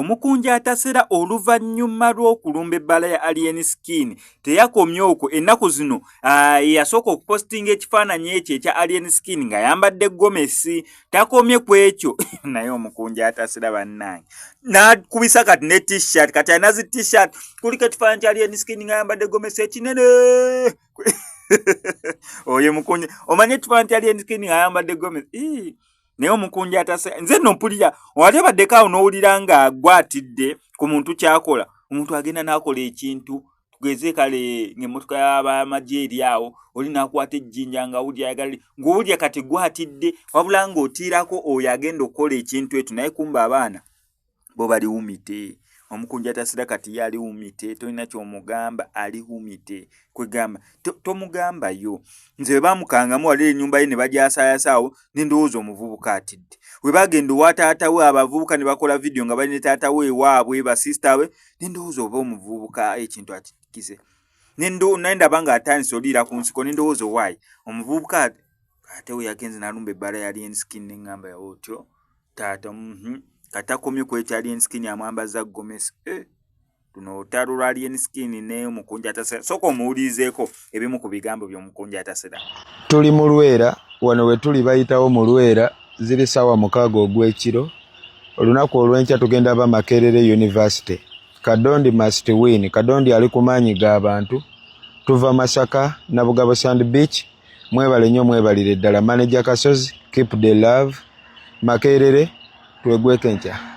Omukunja atasera oluvannyuma lw'okulumba ebbaala ya Alien Skin teyakomye okwo. Ennaku zino yasooka okupositinga ekifaananyi ekyo ekya Alien Skin ng'ayambadde gomesi. Takomye ku ekyo, naye omukunja atasera bannange n'akubisa kati ne t-shirt. Kati alina zi t-shirt kuliko ekifaananyi kya Alien Skin ng'ayambadde gomesi ekinene. Oyo mukunja, omanye ekifaananyi kya Alien Skin ng'ayambadde gomesi. Naye omukunja atase, nze nno mpulira wali obaddeko awo n'owulira nga gwatidde ku muntu kyakola. Omuntu agenda n'akola ekintu, tugeze kale ng'emmotoka y'abamagye eri awo, oli n'akwata ejjinja nga wulira ayagala ng'owulira kati gwatidde, wabula ng'otiirako oyo agenda okukola ekintu ekyo. Naye kumba abaana bo bali wumite. Omukunja atasira kati ye ali wumite, tolina ky'omugamba, ali wumite. Kwegamba tomugambayo. Nze bwe bamukangamu wali ennyumba ye ne bagyasayasaawo, ne ndowooza omuvubuka atidde. We bagenda owa taata we, abavubuka ne bakola vidiyo nga bali ne taata we ewaabwe, basisita we, ne ndowooza oba omuvubuka ekintu akikize. Naye ndaba ng'atandise oliira ku nsiko, ne ndowooza owaayi omuvubuka. Ate we yagenze n'alumba ebbaala ya Alien Skin, ne ŋŋamba otyo taata katakomye ku ekyo, Alien Skin amwambaza gomesi. Luno olutalo lwa Alien Skin ne omukunja atasera. Sooka omuwulirizeeko ebimu ku bigambo by'omukunja atasera. Tuli mu Lwera wano we tuli, bayitawo mu Lwera. Ziri ssaawa 6 ogw'ekiro. Olunaku olw'enkya tugenda ba Makerere University. Kadondi must win. Kadondi ali ku maanyi g'abantu. Tuva Masaka, Nabugabo Sand Beach. Mwebale nnyo, mwebalire ddala. Manager Kasozi, keep the love. Makerere twegweko enkya.